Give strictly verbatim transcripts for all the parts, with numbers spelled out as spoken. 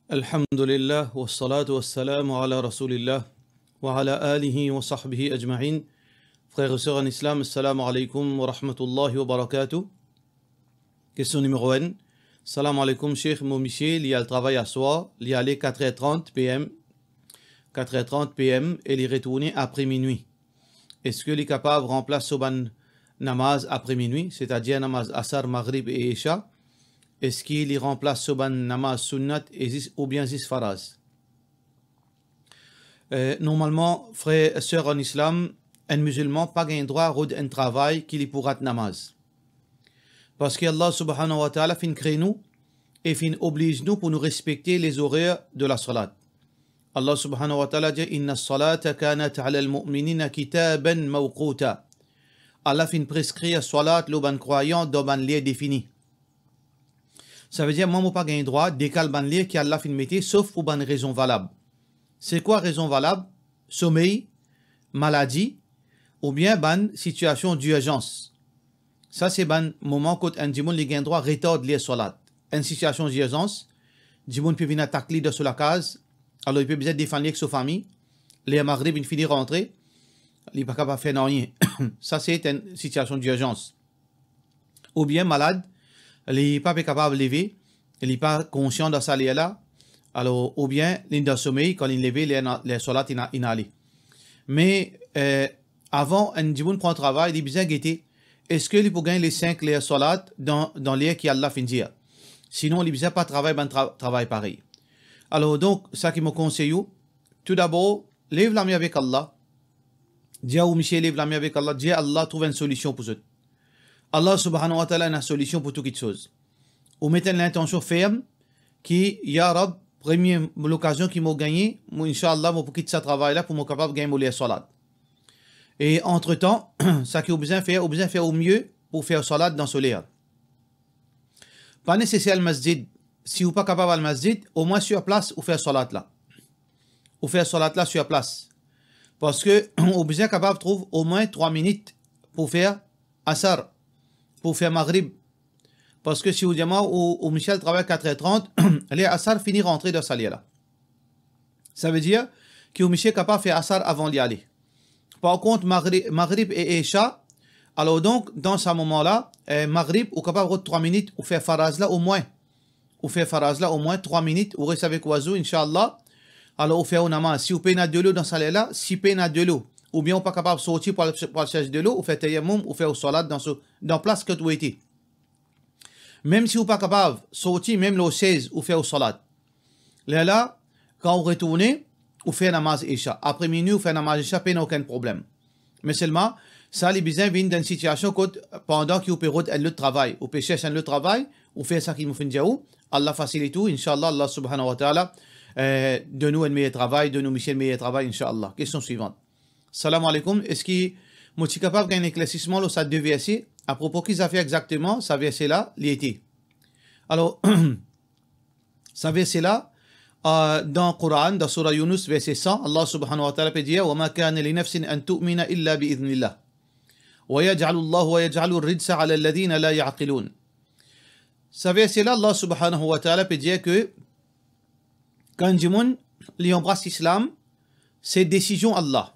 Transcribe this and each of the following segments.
Alhamdulillah, wassalatu wassalamu ala Rasoulillah, wa ala alihi wa sahbihi ajmain. Frer e ser an Islam, assalamu alaikum wa rahmatullahi wa barakatuh. Kestion nimero enn. Salam alaikum, Sheikh, mo misie, li al travay aswar, li ale katr er trant PM, katr er trant PM, e li retourne apre minwi. Eski li kapav ranplas so bann namaz apre minwi, setadir namaz Asar, Magrib e Isha? Eski li ranplas so bann namaz sunnat e zis, oubien zis faraz? Eh, normalman, frer e ser an Islam, enn mizilman pa gagn drwa rod enn travay ki li pou rat namaz. Parski Allah subhanahu wa ta'ala finn kre nou e finn obliz nou pou nou respekte les horaires de la salat. Allah subhanahu wa ta'ala dir, "Inna salata kanat alal mu'minina kitaban mawquta." Allah finn preskrir salat lor bann krwayan dan bann ler defini. Savedir, mwa, mo pa gagn drwa dekal bann ler ki Allah finn mete, sof pou bann rezon valab. Se kwa rezon valab? Somey, maladi, oubien bann sitiasion dirzans. Sa se bann moman kot enn dimoun li gagn drwa retard ler salat. Enn sitiasion dirzans, dimoun pe vinn atak li dan so lakaz, alor li pe bizin defann li ek so fami, ler Magrib inn fini rantre, li pa kapav fer nanye. Sa se enn sitiasion dirzans. Oubien malad, li pa pe kapav leve, li pa konsian dan sa ler la, alor, oubien li dan somey, kan li leve, ler, ler salat inn, inn ale. Me, eh, avan enn dimoun pran travay, li bizin gete, eski li pou gagn le sink ler salat dan, dan ler ki Allah finn dir. Sinon, li bizin pa travay bann tra-, travay parey. Alor, donk, sa ki mo konsey ou, toudabor, lev lame avek Allah. Dir ou misie lev lame avek Allah, dir Allah trouv enn solision pou zot. Allah subhanahu wa ta'ala ena solision pou tou kitsoz. Ou met enn lintansion ferm ki, ya Rab, premie lokazion ki mo gagne, mo, inshallah, mo pou kit sa travay la pou mo kapav gagn mo ler salat. E antretan, sa ki ou bizin fer, ou bizin fer ou mie pou fer salat dan so ler. Pa neseser al masjid. Si ou pa kapav al masjid, omwin sir plas ou fer salat la. Ou fer salat la sir plas. Parski ou bizin kapav trouv omwin trwa minit pou fer Asar, pou fer Magrib. Parski si ou dir mwa ou, ou misie al travay katr er trant, ler Asar fini rantre dan sa ler la. Savedir ki ou misie kapav fer Asar avan li ale. Par kont, Magri-, Magrib e Isha, alor donk, dan sa moman la, eh, Magrib, ou kapav rod trwa minit, ou fer faraz la omwin. Ou fer faraz la omwin trwa minit, ou res avek ou wazou, inshallah. Alor, ou fer ou namaz. Si ou pena delo dan sa ler la, si pena delo, oubien ou pa kapav sorti pou al, pou al sers delo, ou fer tayammoum, ou fer ou salat dan so, dan plas kot ou ete. Mem si ou pa kapav sorti, mem lor sez, ou fer ou salat. Lerla, kan ou retourne, ou fer namaz Isha. Apre minwi, ou fer namaz Isha, pena okenn problem. Me selman, sa li bizin vinn dan enn sitiasion kot, pandan ki ou pe rod enn lot travay, ou pe sers enn lot travay, ou fer sa ki mo finn dir ou, Allah fasilit ou, inshallah, Allah subhanahu wa ta'ala, eh, donn ou enn meyer travay, donn ou misie enn meyer travay, inshallah. Kestion swivan. Salam alaikum, eski mo ti kapav gagn leklersisman lor sa de verse? Apropo ki zafer exakteman sa verse la, li ete? Alor, sa verse la, euh, dan Koran, dan sura Yunus, verse san, Allah subhanahu wa ta'ala pe dir, "Wa ma kana li nafsin an tu'mina illa bi idhnillah. Wa yaj'alu Allahu, wa yaj'alu rijsa ala alladhina la ya'qilun." Sa verse la, Allah subhanahu wa ta'ala pe dir ke kan dimoun li anbras Lislam, se desizion Allah.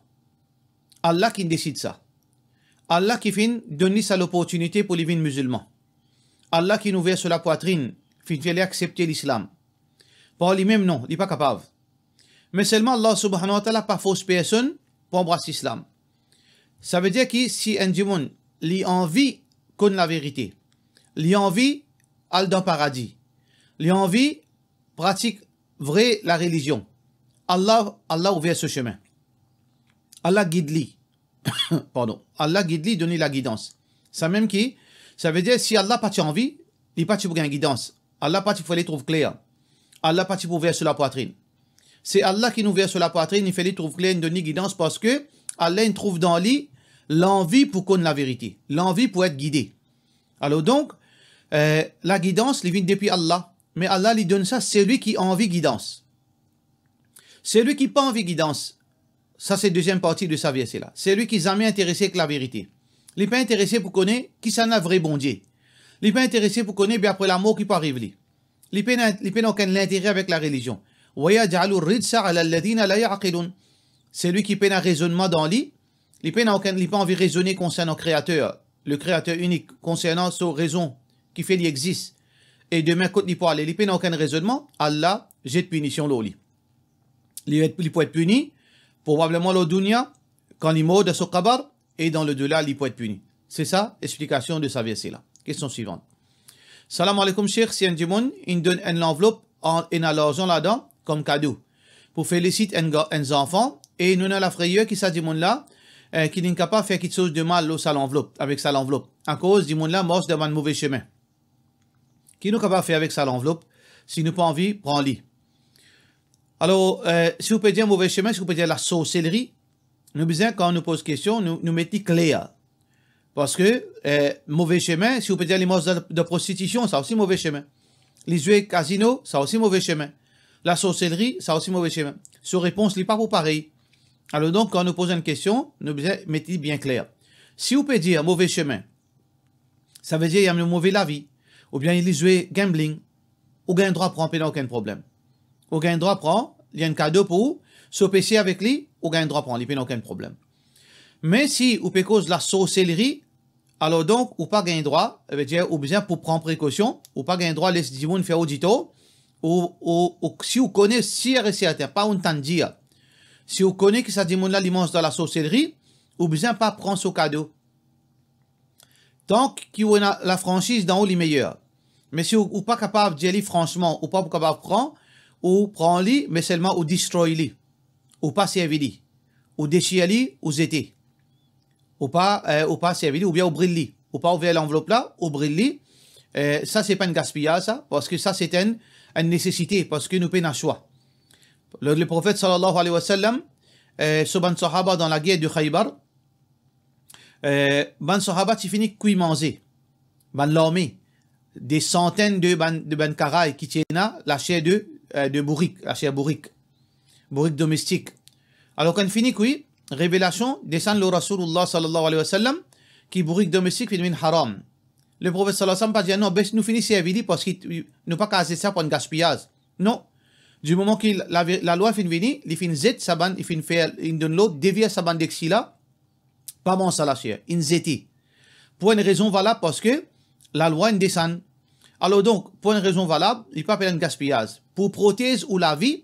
Allah ki desid sa. Allah ki finn donn li sa loportinite pou li vinn mizilman. Allah ki finn ouver so lapwatrinn, finn fer li aksepte Lislam. Par limem, non, li pa kapav. Me selman Allah subhanahu wa ta'ala pa fors personn pou anbras Lislam. Savedir ki si enn dimoun, li anvi konn laverite, li anvi al dan paradi, li anvi pratik vre larelizion, Allah, Allah ouver so semin. Allah gid li. Pardon. Allah gid li, donn li lagidans. Samem ki, savedir, si Allah pa ti anvi, li pa ti pou gagn gidans. Allah pa ti pou fer li trouv kler. Allah pa ti pou ouver so lapwatrinn. Se Allah ki finn ouver so lapwatrinn, li fer li trouv kler, li donn li gidans, parski Allah inn trouv dan li lanvi pou konn laverite, lanvi pou et gide. Alor donk, eh, lagidans, li vinn depi Allah. Me Allah, li donn sa selwi ki anvi gidans. Selwi ki pa anvi gidans, sa se deziem parti de sa verse la. Selwi ki zame interese ek laverite. Li pa interese pou kone kisannla vre Bondie. Li pa interese pou kone be apre lamor ki pou ariv li. Li pena, li pena okenn lintere avek larelizion. Wa yaj'alu rijsa ala alladhina la ya'qilun. Selwi ki pena rezonnman dan li, li pena okenn, li pa anvi rezone konsernan Kreater, le Kreater inik, konsernan so rezon ki fer li exis, e demin kot li pou ale, li pena okenn rezonnman, Allah zet pinision lor li. Li, li pou et pini, probableman lor dounia, kan li mor dan so kabar, e dan ledela, li pou et pini. Se sa, explikasion de sa verse la. Kestion swivan. Salam aleykoum, Sheikh. Si enn dimoun inn donn enn lanvlop, an, ena larzan ladan, kom kado, pou felisit enn ga-, enn zanfan, e nou ena lafreyer ki sa dimoun la, eh, ki linn kapav fer kiksoz de mal lor sa lanvlop, avek sa lanvlop, akoz dimoun la mars dan bann move semin. Ki nou kapav fer avek sa lanvlop, si nou pa anvi pran li? Alor, eh, si ou pe dir move semin, si ou pe dir lasorselri, nou bizin, kan nou poz kestion, nou, nou met li kler. Parski, eh, move semin, si ou pe dir li mars dan, dan prostitisyon, sa osi move semin. Li zwe kazino, sa osi move semin. Lasorselri, sa osi move semin. So repons, li pa pou parey. Alor donk, kan nou poz enn kestion, nou bizin met li bien kler. Si ou pe dir move semin, savedir li ena move lavi, oubien li zwe gambling, ou gagn drwa pran, pena okenn problem. Ou gagn drwa pran, li enn kado pou ou, so pese avek li, ou gagn drwa pran, li pena okenn problem. Me si ou pe koz lasorselri, alor donk, ou pa gagn drwa, savedir ou bizin pou pran prekosion, ou pa gagn drwa les dimoun fer ou ditor, ou, ou, ou, si ou kone sir e sertin, pa ou tann dir, si ou kone ki sa dimoun la, li mars dan lasorselri, ou bizin pa pran so kado. Tank ki ou ena lafransiz dan ou, li meyer. Me si ou, ou pa kapav dir li fransman, ou pa pou kapav pran, ou pran li, me selman ou destroy li. Ou pa servi li. Ou desir li, ou zete. Ou pa, eh, ou pa servi li, oubien ou bril li. Ou pa ouver lanvlop la, ou bril li. Eh, sa, se pa enn gaspiyaz, sa, parski sa, se enn, enn nesesite, parski nou pena swa. Le, le Profet, sallallahu alayhi wa sallam, eh, so bann sahaba dan lager de Khaybar, eh, bann sahaba ti fini kwi manze, bann larme, de santenn de bann, de bann karay ki ti ena laser de, eh, de bourik, laser bourik, bourik domestik. Alor, kan fini kwi, revelasion desann lor Rasoulillah, sallallahu alayhi wa sallam, ki bourik domestik finn vinn haram. Le Profet, sallallahu alayhi wa sallam, pa dir, "Non, bes, nou fini servi li, parski nou pa kapav zet sa pou enn gaspiyaz." Non. Dimoman ki la, lalwa finn vini, li finn zet sa bann, li finn fer, li donn lord devir sa bann dexi la, pa manz sa laser, inn zete. Pou enn rezon valab, parski lalwa inn desann. Alor donk, pou enn rezon valab, li pa apel enn gaspiyaz. Pou protez ou lavi,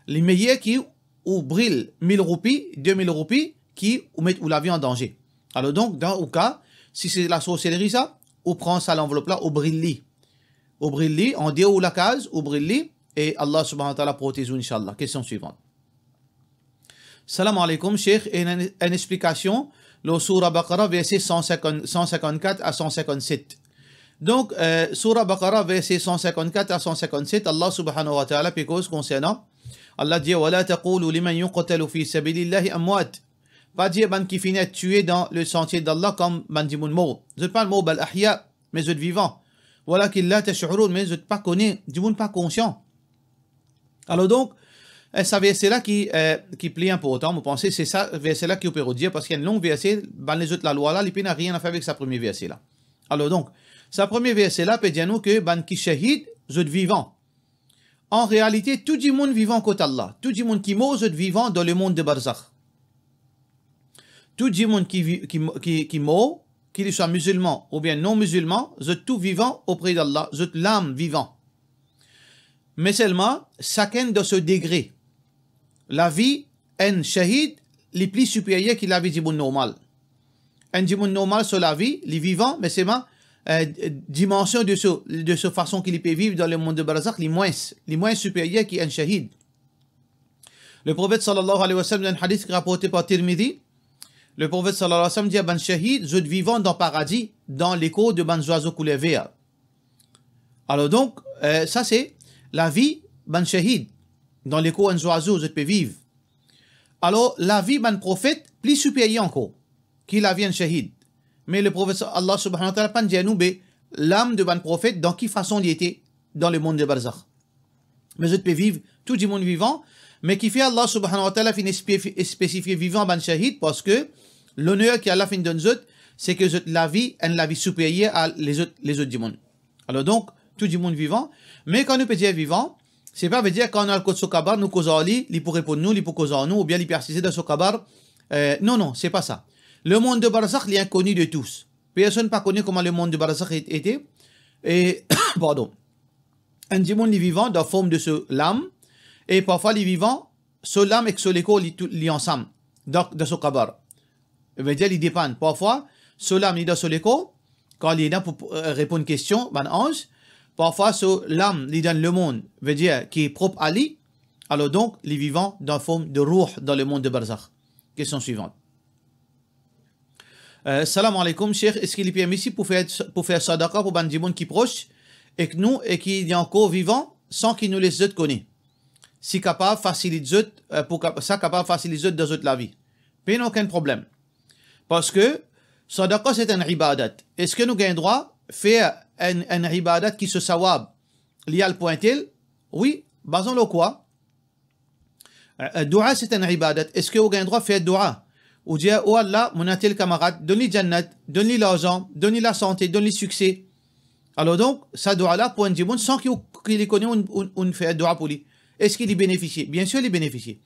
li meyer ki ou bril mil roupi, de mil roupi, ki ou met ou lavi an danze. Alor donk, dan ou ka, si se lasorselri sa, ou pran sa lanvlop la, ou bril li. Ou bril li andeor ou lakaz, ou bril li, e Allah subhanahu wa ta'ala protez ou, inshallah. Kestion swivan. Salam aleykoum, Sheikh, ena enn, enn explikasion lor Soura Baqara, verse san sinkant, san sinkant-kat a san sinkant-set. Donk, eh, Soura Baqara, verse san sinkant-kat a san sinkant-set, Allah subhanahu wa ta'ala pe koz konsernan, Allah dir, "Wa la taqulu liman yuqtalu fi sabilillahi amwat." Pa dir bann ki finn et tue dan le santie d'Allah kom bann dimoun mor. Zot pa mor, bal ahya, me zot vivan. Walakin la tash'urun, me zot pa kone, dimoun pa konsian. Alor donk, eh, sa verse la ki, eh, ki pli inportan, mo panse se sa verse la ki ou pe redir, parski enn long verse, bann lezot lalwa la, li pena nanye a fer avek sa premie verse la. Alor donk, sa premie verse la pe dir nou ki bann ki shahid, zot vivan. An realite, tou dimoun vivan kot Allah. Tou dimoun ki mor, zot vivan dan lemond de barzakh. Tou dimoun ki vi-, ki mo-, ki, ki mor, ki li swa mizilman oubien non mizilman, zot tou vivan opre d'Allah, zot lam vivan. Me selman, sakenn dan so degre. Lavi enn shahid, li pli siperyer ki lavi dimoun normal. Enn dimoun normal, so lavi, li vivan, me selman, eh, dimansion de so, de so fason ki li pe viv dan lemond de barzakh, li mwins, li mwins siperyer ki enn shahid. Le Profet sallallahu alayhi wa sallam, dan enn hadis ki raporte par Tirmidhi, le Profet sallallahu alayhi wa sallam dir, bann shahid, zot vivan dan paradi, dan lekor de bann zwazo kouler ver. Alor donk, eh, sa se lavi bann shahid, dan lekor enn zwazo zot pe viv. Alor, lavi bann profet pli siperyer ankor ki lavi enn shahid. Me le Profet, Allah subhanahu wa ta'ala pa'nn dir nou, be, lam de bann profet, dan ki fason li ete dan lemond de barzakh. Me zot pe viv, tou dimoun vivan, me kifer Allah subhanahu wa ta'ala finn espe-, espesifie vivan bann shahid, parski loner ki Allah finn donn zot, se ki zot lavi, enn lavi siperyer a lezot, lezot dimoun. Alor donk, tou dimoun vivan. Me kan nou pe dir vivan, se pa ve dir kan nou al kot so kabar, nou koz ar li, li pou reponn nou, li pou koz ar nou, oubien li pe asize dan so kabar. Eh, non, non, se pa sa. Le monde de barzakh, li inkoni de tous. Personn pa kone kouma le monde de barzakh e-, ete. E, pardon. Enn dimoun, li vivan dan form de so lam, e parfwa li vivan, so lam ek so lekor, li tou, li ansam. Donk, dan so kabar. Ve dir, li depann. Parfwa, so lam, li dan so lekor, kan li ena pou, pou, eh, reponn kestion bann anz. Parfwa, so lam, li dan lemond, ve dir, ki prop a li. Alor donk, li vivan dan form de rouh dan lemond de barzakh. Kestion swivan. Eh, salam aleykoum, Sheikh, eski li permisib pou fer, pou fer sadaka pou bann dimoun ki pros ek nou e ki li ankor vivan, san ki nou les zot kone? Si kapav fasilit zot, eh, pou kap-, sa kapav fasilit zot dan zot lavi. Pena okenn problem. Parski sadaka se enn ibadat. Eski nou gagn drwa fer enn, enn ibadat ki so sawab li al pou entel? Wi, bazan lor kwa? Eh, eh, doua se enn ibadat. Eski ou gagn drwa fer doua? Ou dir, "O Allah, mo ena tel kamarad, donn li jannat, donn li larzan, donn li lasante, donn li sikse." Alor donk, sa doua la pou enn dimoun san ki ou, ki li kone ou, ou, ou fer doua pou li. Eski li benefisie? Biensir li benefisie.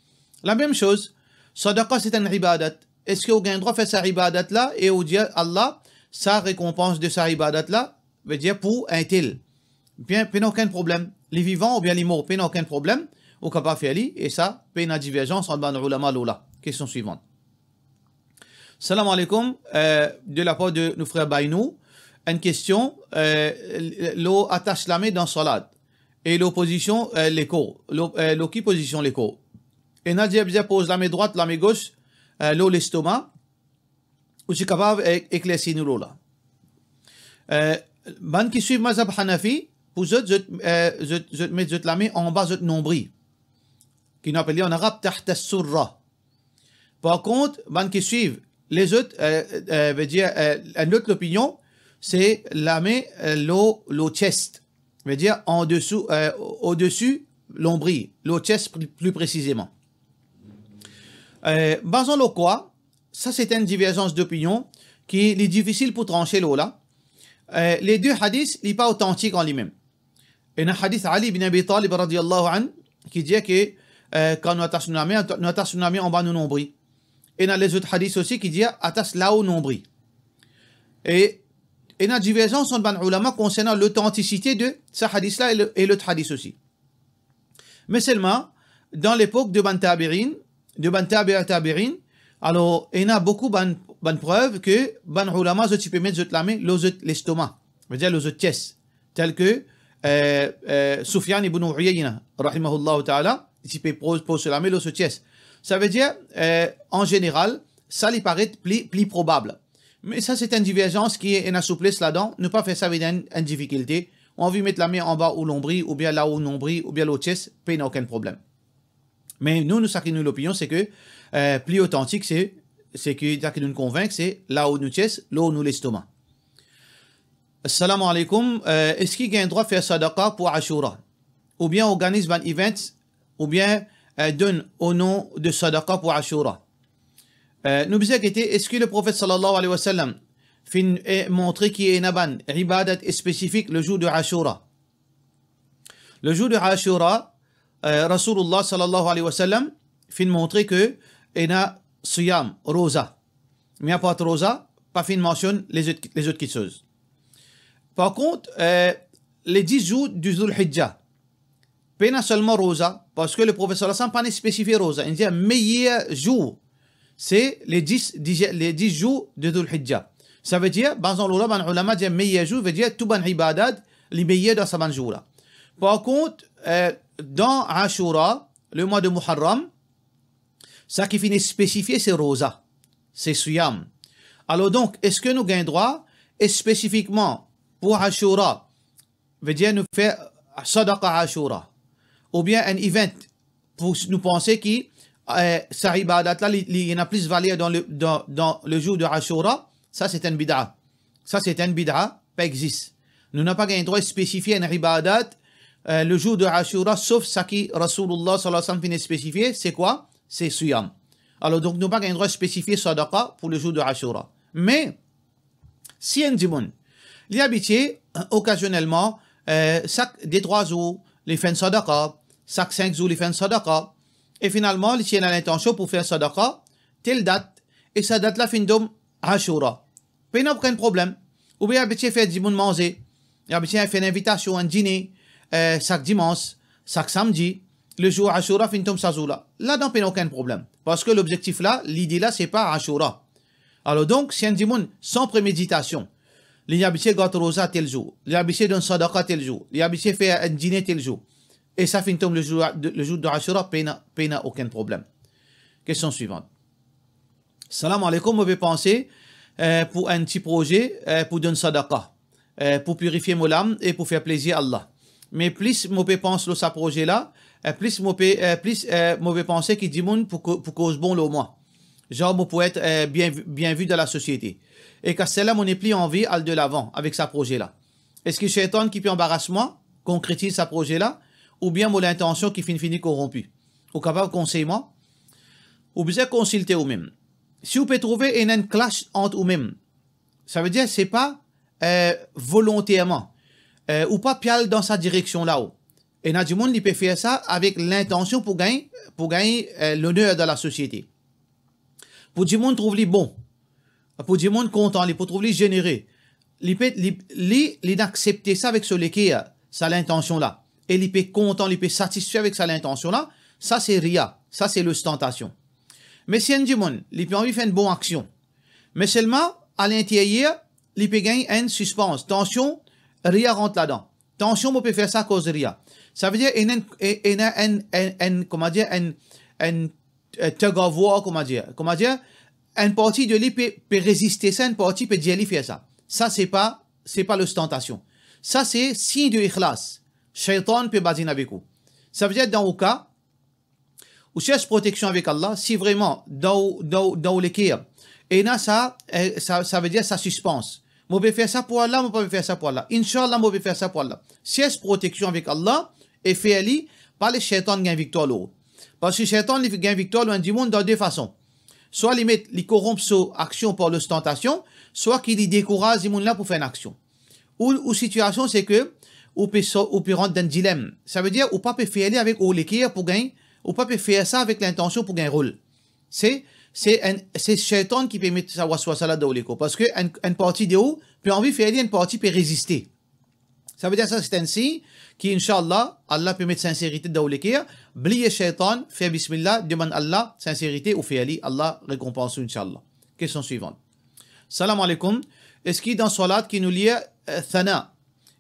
Lamem soz, sadaka se enn ibadat. Eski ou gagn drwa fer sa ibadat la e ou dir, "Allah, sa rekonpans de sa ibadat la, ve dir pou entel." Bien, pena okenn problem. Li vivan oubien li mor, pena okenn problem. Ou kapav fer li, e sa, pena diverzans ant bann oulama lor la. Kestion swivan. Salam aleykoum, eh, de lapar de nou frer Baynou. Enn kestion, eh, lor atas lame dan salat. E lor pozision, eh, lekor. Lor, eh, lor ki pozision lekor? Ena dir bizin poz lame drwat, lame gos, eh, lor lestoma. Ou ti kapav e-, eklersi nou lor la. Eh, bann ki swiv mazhab Hanafi, pou zot, zot, eh, zot, zot met zot lame anba zot nonbri, ki nou apel li an arab tahta surra. Par kont, bann ki swiv lezot, eh, eh, ve dir, eh, enn lot lopinion, se lame, eh, lor, lor chest. Ve dir andesou, eh, odesi lonbri, lor chest pli, pli presizeman. Eh, bazan lor kwa? Sa se enn diverzans dopinion ki li difisil pou transe lor la. Eh, le de hadis, li pa otantik an limem. Ena hadis Ali bin Abi Talib radiyallahu anhu ki dir ke, eh, kan nou atas nou lame, nou atas nou lame anba nou nonbri. Ena lezot hadis osi ki dir atas lao nonbri. E ena diverzans ant bann oulama konsernan lotantisite de sa hadis la e le, e lot hadis osi. Me selman, dan lepok de bann tabiin, de bann tabi tabiin, alor, ena boukou bann, bann prev ke bann oulama zot ti pe met zot lame lor zot lestoma, ve dir lor zot chest, tel ke, eh, eh, Soufiane ibn Uyayna, rahimahullahu taala, li ti pe poz, poz so lame lor so chest. Sa ve dir, eh, an zeneral, sa li paret pli, pli probab. Me sa se enn diverzans ki ena souples ladan, nou pa fer sa vinn enn, enn difikilte. Ou anvi met lame anba ou lonbri, oubien lao ou nonbri, oubien lor chest, pena okenn problem. Me nou, nou, sa ki nou lopinion, se ke, eh, pli otantik, se, se ke sa ki nou konvink, se lao nou chest, lor nou lestoma. Assalamu alaikum, eh, eski gagn drwa fer sadaqa pou Ashura? Oubien organiz bann events, oubien, eh, donn o nom de sadaqa pou Ashura? Eh, nou bizin gete, eski le Profet sallallahu alayhi wa sallam finn, eh, montre ki ena bann ibadat spesifik le zour de Ashura? Le zour de Ashura, eh, Rasoulullah sallallahu alayhi wa sallam finn montre ke ena siyam, roza. Me apar roza, pa finn mansionn lezot, lezot kiksoz. Par kont, eh, le dis zour de Zul Hijja, pena selman roza, parski le Profet sallallahu alayhi wa sallam pa spesifie roza. Li dir meyer zour, se le dis, diz, le dis zour de Zul Hijja. Sa ve dir, bann oulama, bann oulama dir meyer zour, ve dir tou bann ibadat, li meyer dan sa bann zour la. Par kont, eh, dan Ashura, le mwa de Muharram, sa ki finn spesifie, se roza, se siyam. Alor donk, eski nou gagn drwa spesifikman pou Ashura, ve dir nou fer sadaqa Ashura, oubien enn event pou s-, nou panse ki, eh, sa ibadat la, li, li ena plis valer dan le, dan, dan le zour de Ashura, sa se enn bid'a. Sa se enn bid'a, pa exis. Nou napa gagn drwa spesifie enn ibadat, eh, le zour de Ashura, sof sa ki Rasoulullah sallallahu alayhi wa sallam finn spesifie, se kwa? Se siyam. Alor donk, nou pa gagn drwa spesifie sadaqa pou le zour de Ashura. Me, si enn dimoun, li abitie, eh, okazionelman, eh, sak de trwa zour, li fer enn sadaka, sak sink zour, li fer enn sadaka, e finalman, li ti ena lintansion pou fer sadaka, tel dat, e sa dat la finn tom Ashura. Pena okenn problem. Oubien li abitie fer dimoun manze, li abitie fer enn invitasion, enn dine, eh, sak dimans, sak samdi, lezour Ashura finn tom sa zour la. Ladan pena okenn problem. Parski lobzektif la, lide la, se pa Ashura. Alor donk, si enn dimoun san premeditasion, li abitie gard roza tel zour, li abitie donn sadaka tel zour, li abitie fer enn dine tel zour, e sa finn tom lezour, lezour de Ashura, pena, pena okenn problem. Kestion swivan. Salam aleykoum, mo pe panse, eh, pou enn ti proze, eh, pou donn sadaka, eh, pou pirifie mo lam e pou fer plezir Allah. Me plis mo pe pans lor sa proze la, eh, plis mo pe, eh, plis, eh, mo pe panse ki dimoun pou ko-, pou koz bon lor mwa. Zanr mo pou et, eh, bien, bien vi dan lasosiete. E ka sela mo nepli anvi al delavan avek sa proze la. Eski Setan ki pe anbaras mwa konkretiz sa proze la, oubien mo lintansion ki finn fini koronpi? Ou kapav konsey mwa? Ou bizin konsilte oumem. Si ou pe trouve ena enn clash ant oumem, savedir se pa, eh, volonterman, eh, ou pa pe al dan sa direksion la, ou. Ena dimoun li pe fer sa avek lintansion pou gagn, pou gagn, eh, loner dan lasosiete. Pou dimoun trouv li bon, pou dimoun kontan li, pou trouv li zenere, li pe, li, li, li aksepte sa avek so leker, sa lintansion la, e li pe kontan, li pe satisfe avek sa lintansion la, sa se riya, sa se lostantasion. Me si enn dimoun, li pe anvi fer enn bon aksion, me selman, alinteryer, li pe gagn enn sispans, tansion, riya rant ladan. Tansion, mo pe fer sa akoz riya. Savedir, ena enn, e-, ena enn, enn, enn, kouma dir, enn, enn, eh, tug of war, kouma dir, kouma dir, enn parti de li pe, pe reziste sa, enn parti pe dir li fer sa. Sa, se pa, se pa lostantasion. Sa, se sign de ikhlas. Setan pe badinn avek ou. Savedir, dan ou ka, ou sers proteksion avek Allah, si vreman dan ou, dan ou, dan ou leker ena sa, eh, sa, savedir sa sispans. Mo pe fer sa pou Allah, mo pa pe fer sa pou Allah. Inshallah, mo pe fer sa pou Allah. Sers proteksion avek Allah e fer li, pa les Setan gagn viktwar lor ou. Parski Setan, li gagn viktwar lor enn dimoun dan de fason. Swa li met, li koronp so aksion par lostantasion, swa ki li dekouraz dimoun la pou fer enn aksion. Ou, ou sitiasion, se ke ou pe so-, ou pe rant dan enn dilem. Savedir, ou pa pe fer li avek ou leker pou gagn, ou pa pe fer sa avek lintansion pou gagn rol. Se, se enn, se Setan ki pe met sa waswasa la dan ou lekor. Parski enn, enn parti de ou pe anvi fer li, enn parti pe reziste. Savedir sa, se enn sign ki, inshallah, Allah pe met sinserite dan ou leker. Bliye Setan, fer bismillah, demann Allah sinserite, ou fer li, Allah rekonpans ou, inshallah. Kestion swivan. Salam aleykoum. Eski dan swalat ki nou lir, eh, thana,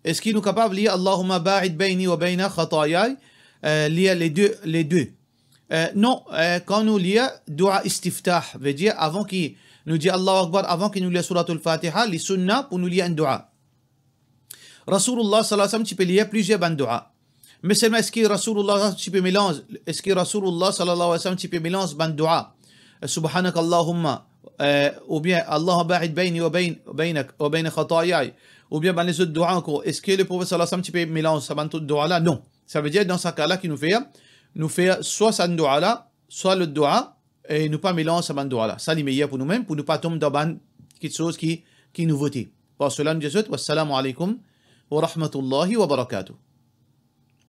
eski nou kapav lir Allahumma ba'id bayni wa bayna khatayaya, eh, lir le de, le de? Eh, non, eh, kan nou lir doua istiftah, vedir avan ki nou dir Allahu Akbar, avan ki nou lir Souratul Fatiha, li sunna pou nou lir enn doua. Rasoulullah sallallahu alayhi wa sallam ti pe lir plizier bann doua. Me selman eski Rasoulullah ti pe melanz, eski Rasoulullah sallallahu alayhi wa sallam ti pe melanz bann doua, eh, Subhanakallahumma, eh, oubien Allahumma ba'id bayni wa bayn, baynak, wa bayna khatayaya, oubien bann lezot doua ankor, eski Leprofet sallallahu alayhi wa sallam ti pe melanz sa bann doua la? Non. Savedir dan sa ka la ki nou fer, nou fer swa sa doua la, swa lot doua, e nou pa melanz sa bann doua la. Sa li meyer pou noumem, pou nou pa tom dan bann kiksoz ki, ki nouvote. Par sela nou dir zot, wassalamu aleykoum wa rahmatullahi wa barakatuh.